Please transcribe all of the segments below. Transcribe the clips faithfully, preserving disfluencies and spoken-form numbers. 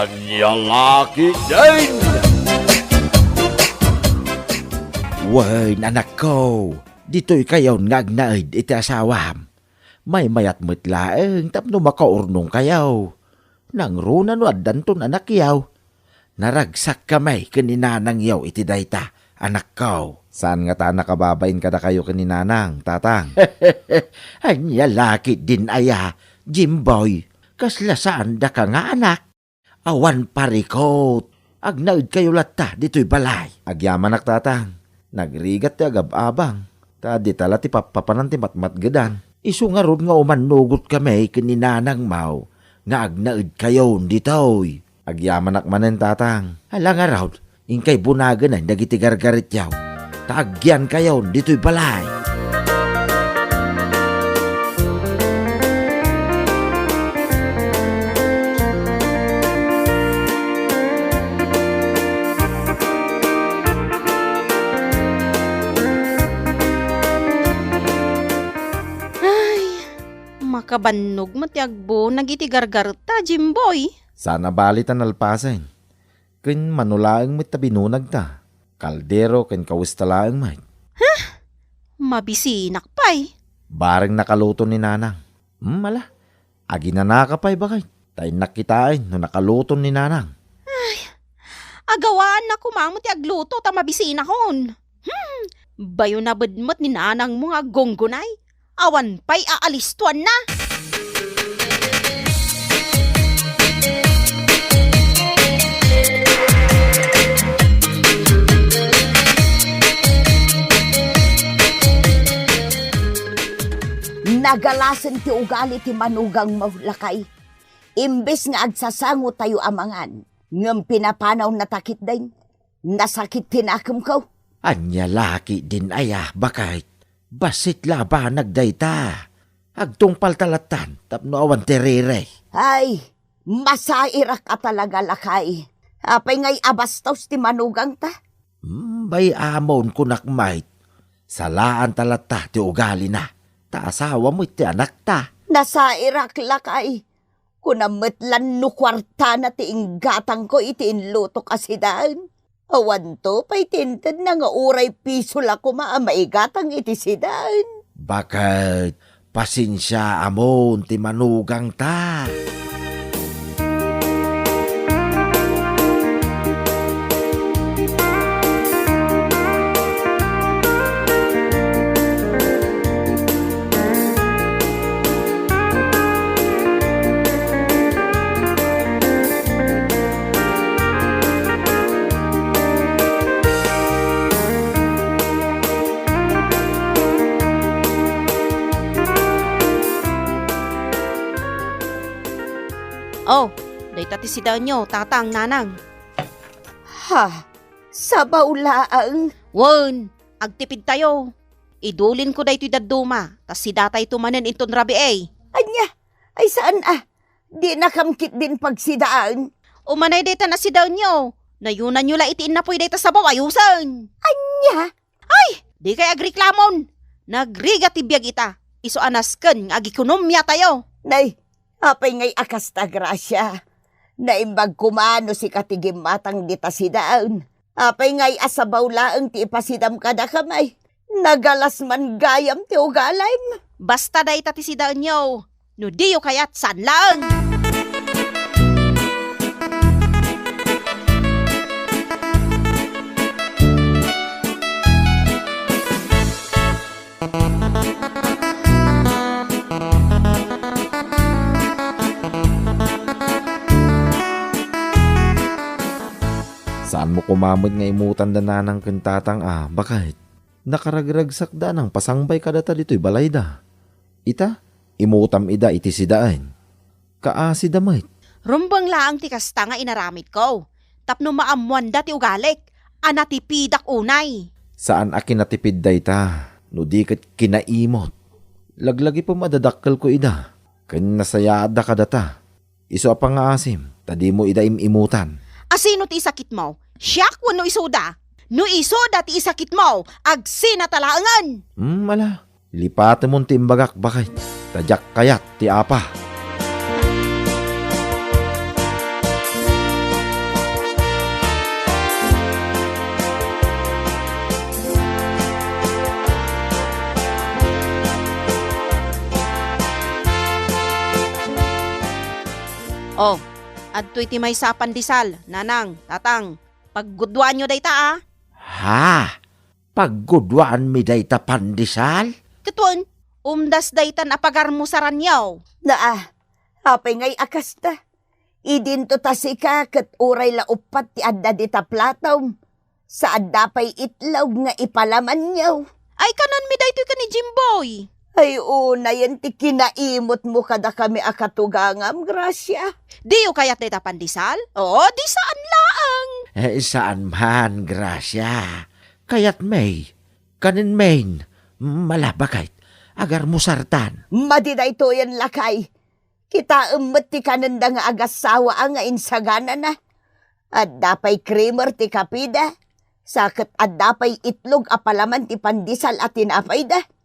Ania la ketdin? Wen, anakko, ditoy kayon nga agnaed iti asawam. Maymayat met laeng tapno makaurnongkayo. Nangruna no addanton anakyo. Naragsakkami ken ni nanangyo iti dayta, anakko. Saan ngata a nakababain kadakayo ken ni nanang, tatang? Ania la ketdin aya, Jimboy? Kasla saandaka nga anak? Awan parikut. Agnaedkayo latta ditoy balay. Agyamanak, tatang. Nagrigat ti agab-abang. Ta dita la ti pappapanan ti matmatgedan. Isu ngarud nga umannugotkami ken ni nanangmo nga agnaedkayon ditoy. Agyamanak manen, tatang. Ala ngarud, inkay bunagen dagiti gargaretyo. Ta agyankayon ditoy balay. Ay, makabannog met ti agbunag iti gargaretta, Jimboy. Saan a bali ta nalpasen. Ken mano laeng met ta binunagta. Kaldero ken kawesta laeng met. Huh? Mabisinak pay. Bareng nakaluto ni nanang. Hmm, ala. Aginanaka pay, baket. Ta innak kitaen no nakaluto ni nanang. Ay, agawaanna koma met ti agluto ta mabisinakon. Hmm, bayo nabed met ni nanangmo nga aggunggunay. Awan pay aalistoanna. Nagalasen ti ugali ti manugangmo, lakay. Imbes nga agsasangotayo a mangan, ngem pinapanawna ta ketdin. Nasakit ti nakemko. Ania la ketdin aya, baket? Bassit la a banag dayta. Agtungpalta lattan tapno awan ti riri. Ay, masairak a talaga, lakay. Apay ngay a bastos ti manugangta? Hmm, bay-amon, kunak met. Salaanta latta ti ugalina. Ta asawa met ti anakta. Nasairak, lakay. Kunam met lan no kuartana ti inggatangko iti inlutok a sidaen. Awanto pay ti intedna nga uray piso la koma a maigatang iti sidaen. Baket, pasensiaamon ti manugangta. Oh, dayta ti sidaenyo, tatang, nanang. Ha? Sabaw laeng? Wen, agtipidtayo. Idulinko daytoy dadduma, ta sidatayto manen inton rabii. Ania? Ay, saan a? Dinakam ketdin pagsidaen? Umanay dayta a sidaenyo. Nayunanyo la iti innapoy dayta sabaw a yusen. Ania? Ay, dikay agreklamon. Nagrigat ti biag ita. Isu a nasken nga agikonomiatayo. Nay, apay ngay a kasta, Gracia? Naimbag koma no sika ti gimmatang dita sidaen. Apay ngay a sabaw laeng ti ipasidam kadakami? Nagalas man gayam ti ugalim. Basta dayta ti sidaenyo. No diyo kayat, saan laeng. Saanmo koma met nga imutan da nanang ken tatang a, baket? Nakaragragsakda a nangpasangbay kadata ditoy balayda. Ita, imutam ida iti sidaen. Kaasida met. Rumbeng laeng ti kasta nga inaramidko, tapno maammoanda ti ugalik a natipidak unay. Saan a kinatipid dayta, no di ket kinaimot. Laglagipem a dadakkelko ida, ken nasayaatda kadata. Isu a pangngaasim, ta dimo ida im-imutan. Asino ti isakitmo? Siak wenno isuda? No isuda ti isakitmo, agsinata laengen! Hmm, ala. Lipatemon ti imbagak, baket. Ta diak kayat ti apa. Oh, adtoy ti maysa a pandesal, nanang, tatang. Pagguduaanyo dayta, a. Ha? Pagguduaanmi dayta pandesal? Ket wen, umdas daytan a pagarmusaranyo. Naa, apay ngay a kasta? Idinto ta sika ket uray la uppat ti adda dita platom, sa adda pay itlog nga ipalamanyo. Ay, kanenmi daytoy ken ni Jimboy. Ay, unayen ti kinaimutmo kadakami a katugangam, Gracia. Diyo kayat dayta pandesal? Oo, di saan laeng. Eh, saan man, Gracia. Kayatmi. Kanenmin. Mala, baket. Agarmusartan. Madi daytoyen, lakay. Kitaem met ti kanenda nga agassawa a nga insaganana. Adda pay creamer ti kapida, sa ket adda pay itlog a palaman ti pandesal a tinapayda.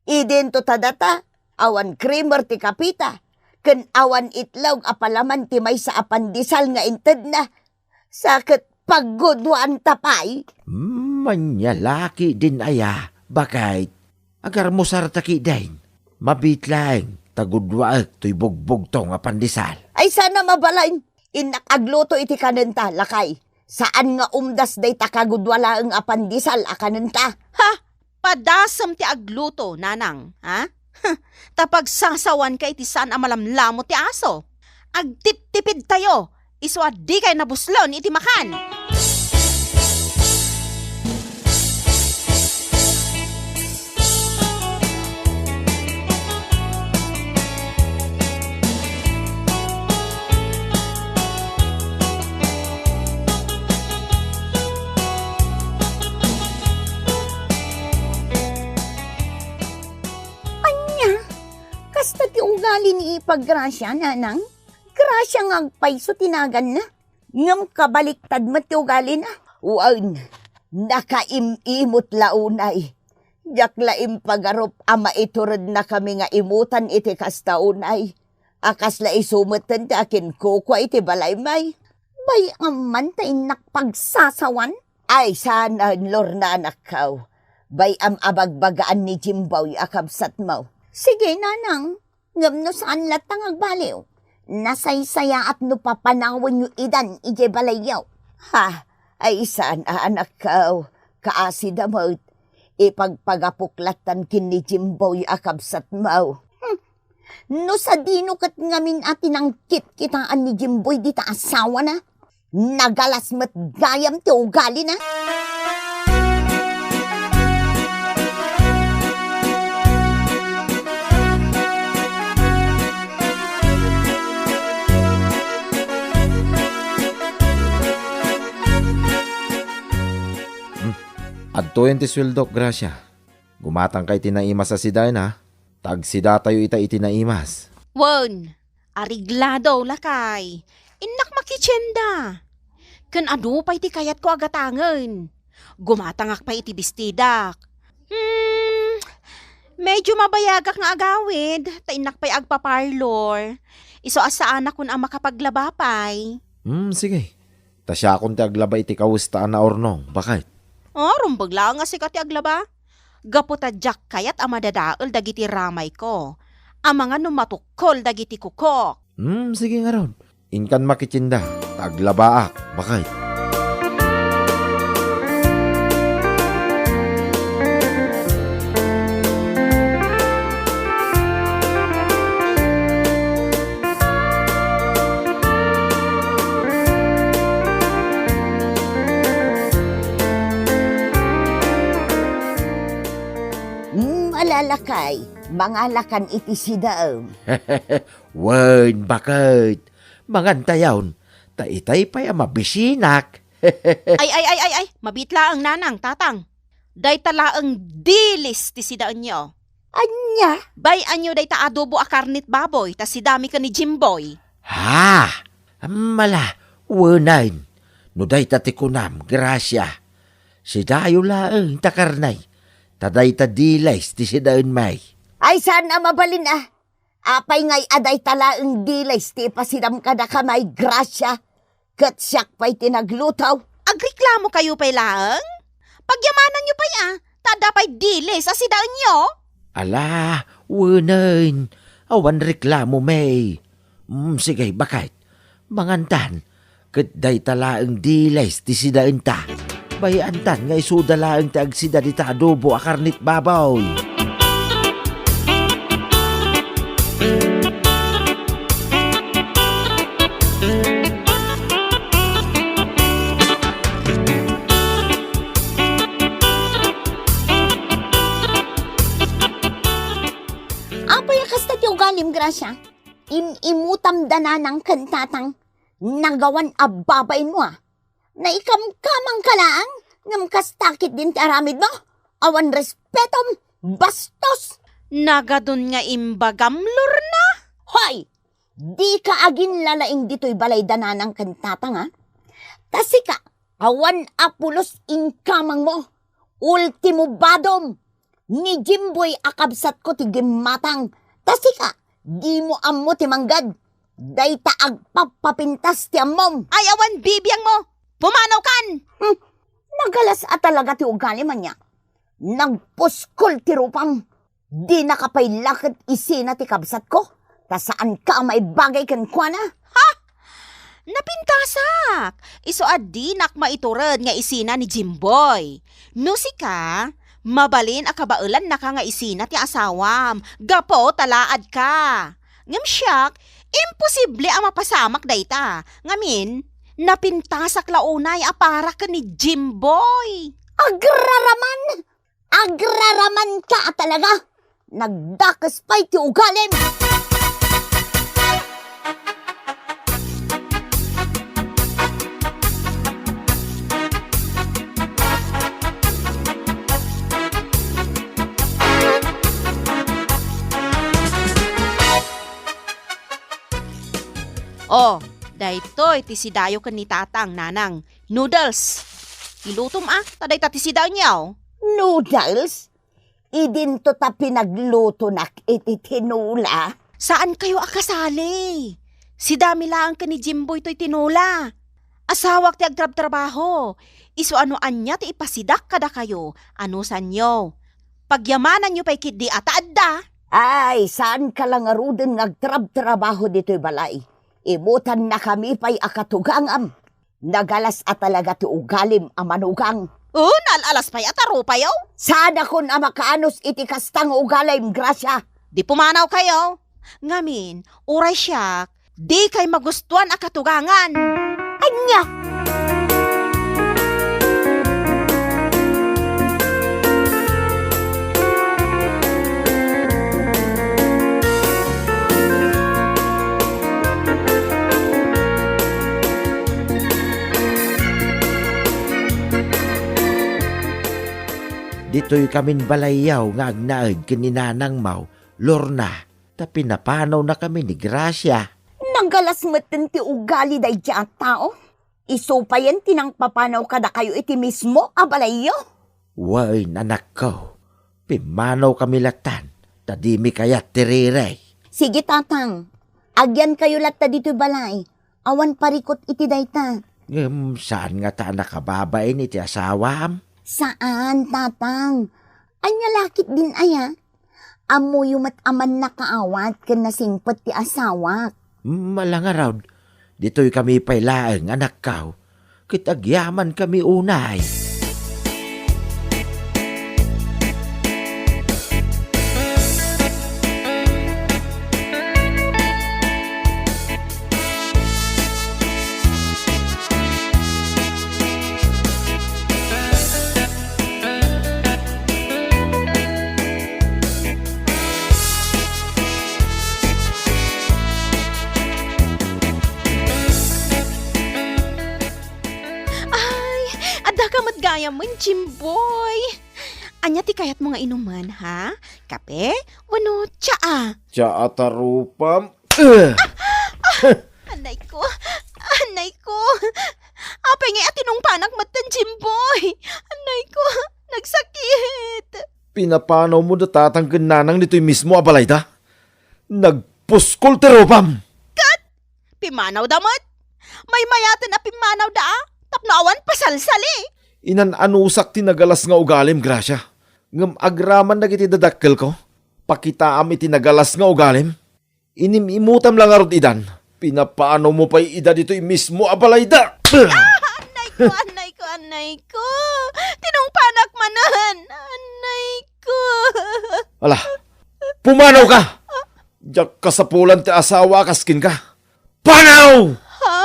Idinto ta data, awan creamer ti kapita, ken awan itlog a palaman ti maysa a pandesal nga intedna. Sa ket pagguduanta pay. Manyalaki din aya, baket. Agarmusarta kidin. Mabiit laeng ta guduaek toy bugbugtong a pandesal. Ay, saan a mabalin. Innak agluto iti kanenta, lakay. Saan nga umdas dayta kagudua laeng a pandesal a kanenta. Ha? Padasem ti agluto, nanang, ha? Huh, ta pagsasawanka iti saan a malamlamut ti aso. Agtiptipidtayo, isu a dikay nabuslon iti makan. Ania? Kasta ti ugali ni Ipa Gracia, nanang? Gracia nga agpayso ti naganna. Ngem kabaliktad met ti ugalina. Wen, nakaim-imot la unay. Diak la impagarup a maiturednakami nga imutan iti kasta unay. A kasla isu metten ti akinkukua iti balaymi. Bay-am man ta innak pagsasawan. Ay, saan a, Lorna, anakko. Bay-am a bagbagaan ni Jimboy a kabsatmo. Sige, nanang. Ngem no saan latta nga agbaliw, nasaysayaat no papanawenyo idan idiay balayyo. Ha? Ay, saan a, anakko. Kaasida met. Ipagpagapok lattan ken ni Jimboy a kabsatmo. Hmm. No sadino ket ngamin a tinangkit kitaan ni Jimboy dita asawana? Nagalas met gayam ti ugalina. Hmm. Adtoyen ti sueldok, Gracia. Gumatangka iti naimas a sidaen, ha? Ta agsidatayo ita iti naimas. Wen, areglado, lakay. Innak makitienda. Ken adu pay ti kayatko a gatangen. Gumatangak pay iti bestidak. Hmm, medyo mabayagak nga agawid, ta innak pay agpa-parlor. Isu a saanakon a makapaglaba pay. Hmm, sige. Ta siakon ti aglaba iti kawesta a naurnong, baket. Oh, rumbeng laeng a sika ti aglaba. Gapu ta diak kayat a madadael dagiti ramayko. Amangan no matukkol dagiti kukok. Hmm, sige ngarud. Inkan makitienda, ta aglabaak, baket. Mm, ala, lakay, mangalakan iti sidaem. Wen, baket. Mangantayon, ta itay pay a mabisinak. Ay, ay, ay, ay, ay, mabiit laeng, nanang, tatang. Dayta laeng dilis ti sidaenyo. Ania? Bay-anyo dayta adobo a karnet baboy, ta sidami ken ni Jimboy. Ha? Mala, wenen. No dayta ti kunam, Gracia. Sidayo laeng ta karne, ta dayta dilis ti sidaenmi. Ay, saan a mabalin a. Apay ngay a dayta laeng dilis ti ipasidam kadakami, Gracia? Ket siak pay ti nagluto. Agreklamokayo pay laeng? Pagyamananyo pay a, ta adda pay dilis a sidaenyo? Ala, wenen, awan reklamomi. Mm, sige, baket. Mangantan, ket dayta laeng dilis ti sidaenta. Bay-antan nga isuda laeng ti agsida dita adobo a karnit baboy. Apay a kasta ti ugalim, Gracia? Im-imutam da nanang ken tatang, nagawan a babainmo a. Naikamkamang ka laeng, ngem kasta ketdin ti aramidmo? Awan respetom, bastos! Nagadun nga imbagam, Lorna? Hoy! Dika aginlalaing ditoy balay da nanang ken tatang, a? Ta sika, awan a pulos inkamangmo. Ultimo badom, ni Jimboy a kabsatko ti gimmatang. Ta sika, dimo ammo ti manggad. Dayta agpappapintas ti ammom. Ay, awan bibiangmo! Pumanawkan! Hmm, nagalas a talaga ti ugalim ania. Nagpuskol ti rupam. Dinaka pay la ket isina ti kabsatko, ta saanka a maibagay kenkuana. Ha? Napintasak! Isu a dinak maitured nga isina ni Jimboy. No sika, mabalin a kabaelannaka nga isina ti asawam, gapu ta laadka. Ngem siak, imposible a mapasamak dayta. Ngamin, napintasak la unay a para ken ni Jimboy. Agraraman! Agraramanka a talaga! Nagdakes pay ti ugalim! Oh, daytoy ti sidayo ken ni Tatang, Nanang. Noodles. Ilutom a, ta dayta ti sidaenyo. Noodles? Idinto ta pinaglutonak iti tinola? Saankayo a kasali. Sidami laeng ken ni Jimboy toy tinola. Asawak ti agtrabtrabaho. Isu a no ania ti ipasidak kadakayo, anusanyo. Pagyamananyo pay ketdi a ta adda. Ay, saanka la ngaruden nga agtrabtrabaho ditoy balay. Imutannakami pay a katugangam. Nagalas a talaga ti ugalim a manugang. Oh, naal-alas pay a tarupayo? Saanakon a makaanus iti kasta nga ugalim, Gracia. Di pumanawkayo. Ngamin, uray siak, dikay magustuan a katugangan. Ania? Ditoykamin balayyo nga agnaed ken ni nanangmo, Lorna, ta pinapanawnakami ni Gracia. Nagalas metten ti ugali daydiay a tao. Isu payen ti nangpapanaw kadakayo iti mismo a balayyo? Wen, anakko, pimmanawkami lattan, ta dimi kayat ti riri. Sige, Tatang. Agyankayo latta ditoy balay. Awan parikut iti dayta. Ngem saan ngata a nakababain iti asawam? Saan, Tatang. Ania la ketdin aya? Ammoyo met a mannakaawat ken nasingpet ti asawak. Mala ngarud, ditoykami pay laeng, anakko, ket agyamankami unay. Ay, adda ka met gayam, Jimboy. Ania ti kayatmo nga inumen, ha? Kape wenno tsaa? Tsaa ta rupam. Eh! Anay ko! Anay ko! Apay ngay a tinungpanak metten, Jimboy? Anay ko! Nagsakit! Pinapanawmo da tatang ken nanang ditoy mismo a balayda? Nagpuskol ti rupam! Ket pimmanawda met. Maymayaten a pimmanawda a tapno awan pasalsali. Inan-anusak ti nagalas nga ugalim, Gracia. Ngem agraman dagiti dadakkelko, pakitaam iti nagalas nga ugalim. Inim-imutam la ngarud idan. Pinapanomo pay ida ditoy mismo a balayda. Annayko, annayko, annayko. Tinungpanak manen. Annayko. Ala, pumanawka. Diak kasapulan ti asawa a kas kenka. Panaw! Ha?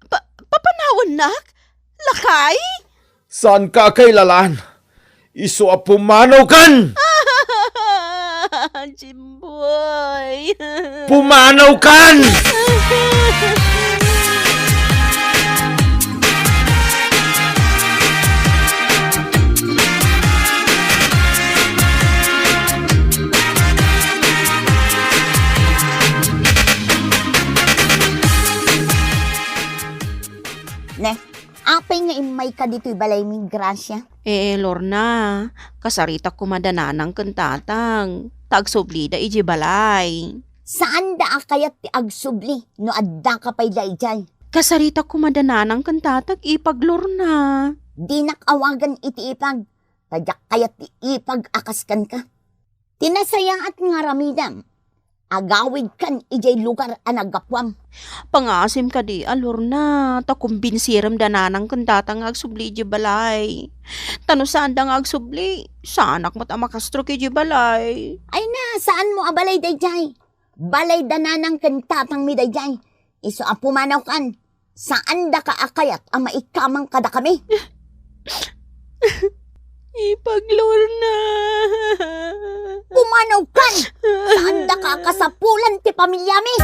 Pa-, papanawannak? Lakay? Saanka a kailalaan? Isu a pumanawkan! Jimboy! Pumanawkan! Ne, apay nga immayka ditoy balaymi, Gracia? Eh, Lorna, kasaritak koma da nanang ken tatang, ta agsublida idiay balay. Saanda a kayat ti agsubli no addaka pay daydiay. Kasaritak koma da nanang ken tatang, ipag, Lorna. Dinak awagan iti ipag, ta diak kayat ti ipag a kas kenka. Ti nasayaat nga aramidem, agawidkan idiay lugar a naggapuam. Pangaasim kadi a, Lorna, ta kumbinsirem da nanang ken tatang nga agsubli idiay balay. Ta no saanda nga agsubli, saanak met a makastrok idiay balay. Ay na, saanmo a balay daydiay? Balay da nanang ken tatangmi daydiay. Isu a pumanawkan. Saandaka a kayat a maikamang kadakami? Ipag, Lorna. Pumanawkan! Saandaka a kasapulan ti pamiliami?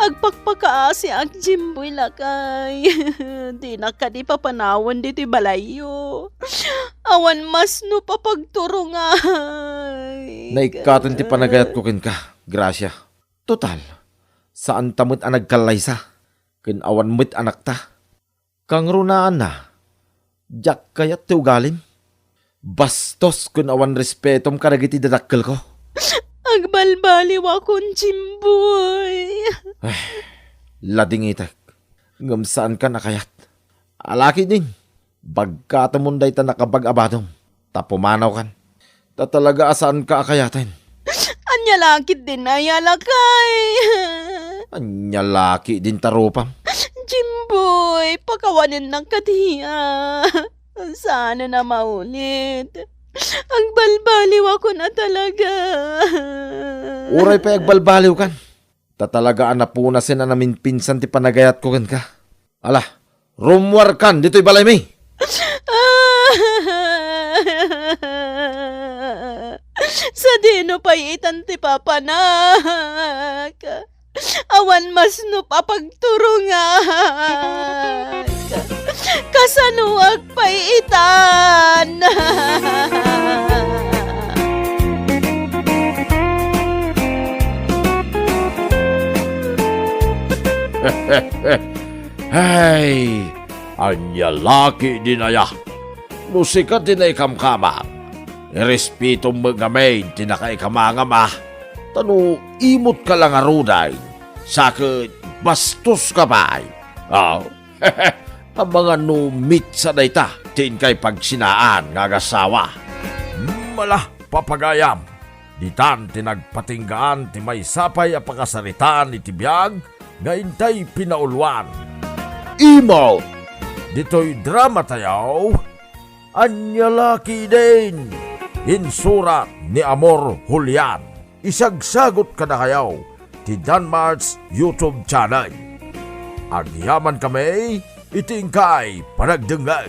Agpakpakaasiak, Jimboy, lakay. Dinak kadi papanawen ditoy balayyo. Awan masnop a pagturongay. Naikkaten ti panagayatko kenka, Gracia. Total, saanta met a nagkallaysa, ken awan met anakta. Kangrunaanna, diak kayat ti ugalim. Bastos ken awan respetom kadagiti dadakkelko. Agbalbaliwakon, Jimboy. Ay, ladingitek. Ngem saankan a kayat. Alakidin, bagkatemon dayta nakabag-abadom. Ta pumanawkan. Ta talaga a saanka a kayaten. Ania la ketdin aya, lakay? Ania la ketdin ta rupam? Jimboy, pakawanennak kadi a. Saanen a maulit. Agbalbaliwakon a talaga. Uray pay agbalbaliwkan. Ta talaga a napunasen a naminpinsan ti panagayatko kenka. Ala, rummuarkan ditoy balaymi! Sadino pay itan ti papanak? Awan masnop a pagturongak. Kasanoak pay itan? Ay, ania la ketdin aya? No sika ti naikamkamang, irespetom met ngamin ti nakaikamangam a. Ta no imotka la ngaruden, sa ket bastoska pay. Ah, amangan no mitsa dayta ti inkay pagsinaan nga agasawa. Mala, papagayam, ditan ti nagpatinggaan ti maysa pay a pakasaritaan iti biag nga intay pinauluan. Imo! Ditoy drama tayo, Ania la ketdin? Insurat ni Amor Julian. Isagsagot kadakayo ti Danmart's YouTube channel. Agyaman kami iti inkay panagdengngeg.